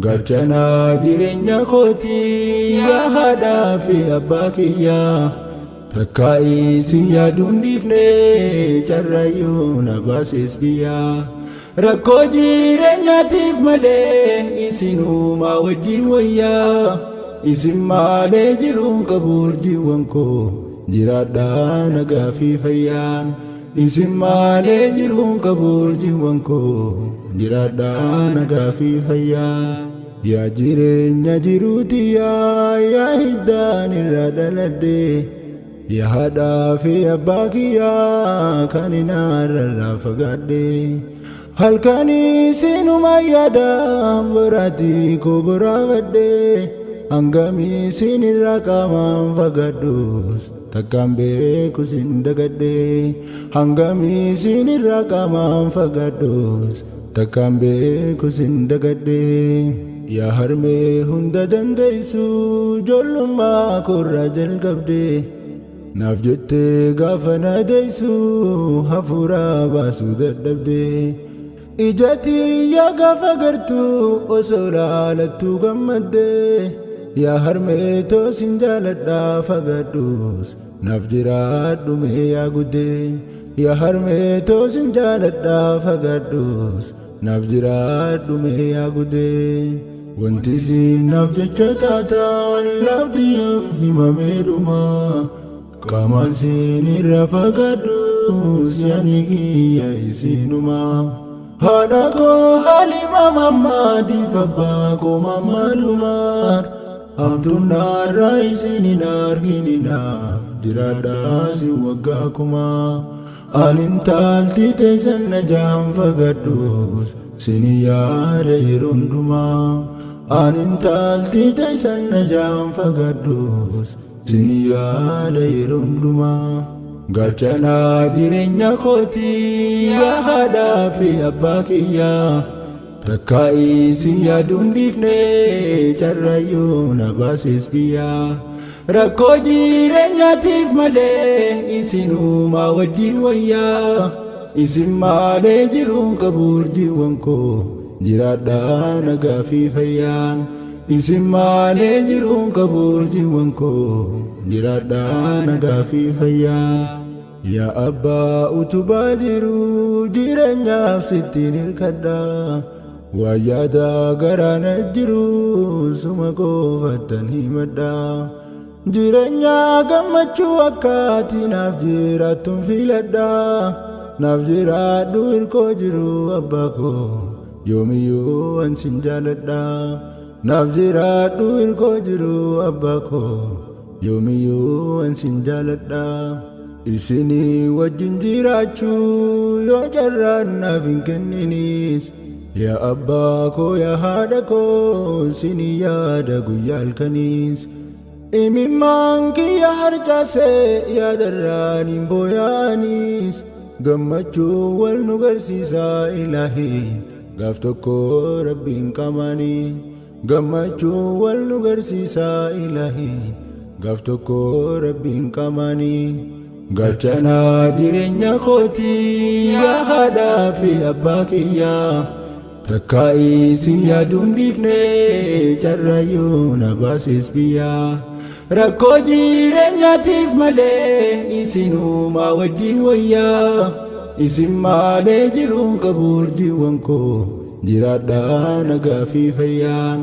Gaachanaa jireenya kootii yaa haadhaa fi abbaa kiyyaa. Takka isin yaaduun dhiifne carraayyuu na baases biyyaa. Rakkoo jireenyaatiif malee isinumaa wajjin wayyaa. Isin malee jiruun qabu urjiiwwan koo jiraadhaa nagaa fi fayyaan. Isin malee jiruun qabu urjiiwwan koo jiraadhaa nagaa fi fayyaan. Yaa jireenya jiruuti yaa hiddaan irraa dhaladhe. Yaa haadhaa fi abbaa kiyyaa kan inaarraa fagaadhe. Halkanii sinuma yaada boraatii koo boraafadhe. Hangamii sinirraa qaamaan fagaadhus takkaan beeku sin dagadhe. Hangamii sinirraa qaamaan fagaadhus takkaan beeku sin dagadhe. Yaa harmee hunda dandeessu ijoollummaa koorraa jalqabde. Naaf jettee gaafa na deessu hafuura baasuu dadhabde. Ija tiyya gaafa gartuu osoo laalattuu gammadde. Yaa harmee toosin jaaladhaa fagaadhus naaf jiraadhu mee yaa guddee. Yaa harmee toosin jaaladhaa fagaadhus naaf jiraadhu mee yaa guddee. Wanti isin naaf jecha taataan lafti himamee dhuma. Qaamaan sinirraa fagaadhus yaadni kiyya isinuma. Haadha koo Halima Mammaadiif abbaa koo Mammadumaar. Hamtuun narraa isin hin argininaaf jiraadhaa si waggaa kumaa. Ani intalti teessan na jaan fagaadhus sin yaada yeroo hundumaa. Ani intalti teessan na jaan fagaadhus sin yaada yeroo hundumaa. Gaachanaa jireenya kootii yaa haadhaa fi abbaa kiyyaa. Takka isin yaaduun dhiifne carraayyuu na baases biyyaa. Rakkoo jireenyaatiif malee isinumaa wajjin wayyaa. Isin malee jiruun qabu urjiiwwan koo jiraadhaa nagaa fi fayyaan. Isin malee jiruun qabu urjiiwwan koo jiraadhaa nagaa fi fayyaan. Yaa abbaa utubaa jiru jireenyaaf sittiin hirkadha. Waa yaada garaa na jiru suma qofattan himadha. Jireenya gammachuu akkaati naaf jiraattuun filadha. Naaf jiraadhu hirkoo jiru abbaa koo yoomiyyuu an sin jaaladha. Naaf jiraadhu hirkoo jiru abbaa koo yoomiyyuu an sin jaaladha. Isinii wajjin jiraachuu yoo carraan naaf hin kenninis. Yaa abbaa koo yaa haadha koo sinii yaada guyyaa halkaniis. Imimmaan kiyya harcaasee yaadarraan hin booyaanis. Gammachuu wal nu garsiisaa ilaahiin gaaf tokko rabbiin qaamaanii. Gammachuu wal nu garsiisaa ilaahiin gaaf tokko rabbiin qaamaanii. Gaachanaa jireenya kootii yaa haadhaa fi abbaa kiyyaa. Takka isin yaaduun dhiifne carraayyuu na baases biyyaa. Rakkoo jireenyaatiif malee isinumaa wajjin wayyaa. Isin malee jiruun qabu urjiiwwan koo jiraadhaa nagaa fi fayyaan.